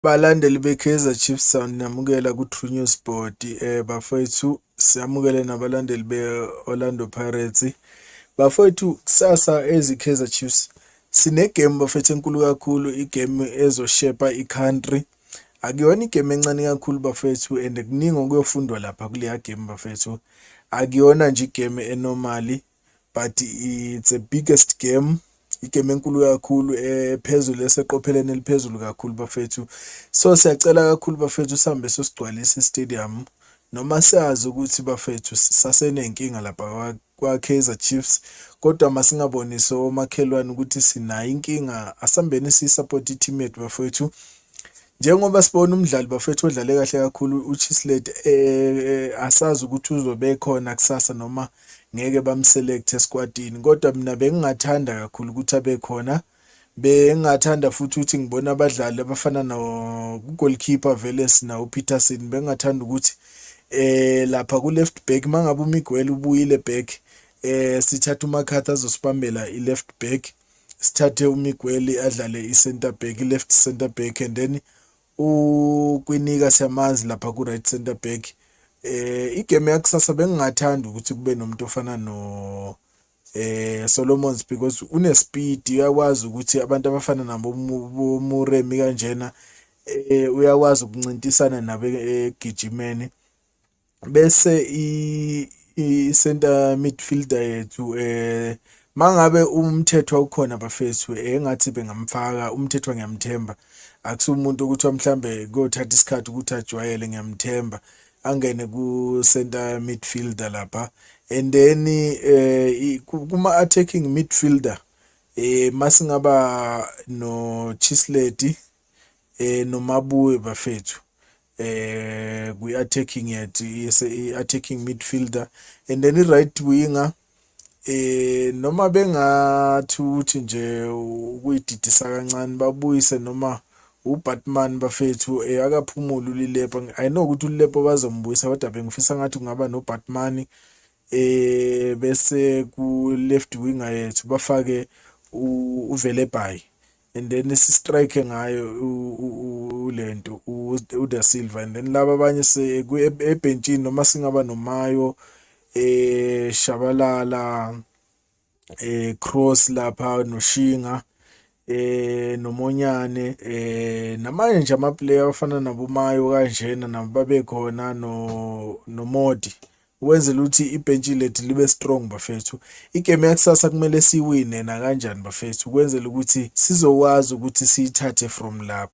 Balandeli be-Kaizer Chiefs, sanamukela ku-True News Sport. Bafowethu, siyamukele nabalandeli be-Orlando Pirates. Bafowethu, kusasa ezi-Kaizer Chiefs sine-game, bafethu, enkulu kakhulu, i-game ezo-shape-a i-country. Akuyona i-game encane kakhulu, bafethu, and kuningi okuyofundwa lapha kuleya game, bafethu. Akuyona nje i-game e-normal, but it's a biggest game, i-game enkulu kakhulu, ephezulu, eseqopheleni eliphezulu kakhulu, bafethu. So siyacela kakhulu, bafethu, sihambe sosigcwalisa i-stadium, noma siyazi ukuthi, bafethu, sisasenenkinga lapha kwa-Kaizer Chiefs, kodwa masingabonisi omakhelwane ukuthi sinayo inkinga. Asambeni siyi-support i-team yethu, bafethu. Njengoba sibona umdlali, bafethu, odlale kahle kakhulu, uChislett, asazi ukuthi uzobe khona kusasa noma ngeke bam-select e-squad-ini, kodwa mina bengingathanda kakhulu ukuthi abe khona. Bengingathanda futhi ukuthi ngibone abadlali abafana no goalkeeper, vele sinawo uPeterson. Bengingathanda ukuthi lapha ku left back, mangabe uMiguel ubuyile back, sithathe uMcCarthy azosibambela i-left back, sithathe uMiguel adlale i-center back, i-left center back, and then uKwinika siyamazi lapha ku right center back. I-game yakusasa bengingathanda ukuthi kube nomuntu ofana no Solomons, because une speed, uyakwazi ukuthi abantu abafana nabo Moremi kanjena, uyakwazi ukuncintisana nabo egijimeni. Bese i-center midfielder yethu, mangabe uMthethwa ukhona, bafethu, engathi bengamfaka uMthethwa. Ngiyamthemba, akusumuntu ukuthi mhlambe kuyothatha isikhathi ukuthi ajwayele. Ngiyamthemba angene ku center midfielder lapha, and then kuma attacking midfielder, masingaba no Chislett noMabuye, bafethu, kwi-attacking yethu, i-attacking midfielder, and then i-right winger, noma bengathi ukuthi nje ukuyididisa kancane, babuyise noma uBatman, bafethu. Akaphumule uLilepo. I know ukuthi uLilepo bazombuyisa, kodwa bengifisa ngathi kungaba noBatman, bese ku left winger yethu bafake uVelebayi, and then si-strike ngayo ulento uDa Silva, and then laba abanye ebhentshini, noma singaba noMayo, Shabalala, Cross lapha, noShinga, noMonyane, namanye nje ama-player afana naboMayo kanjena, nabo babe khona, no noModi, ukwenzela ukuthi ibhentshi lethu libe strong, bafethu. I-game yakusasa kumele siwine nakanjani, bafethu, ukwenzela ukuthi sizokwazi ukuthi siyithathe from lapho.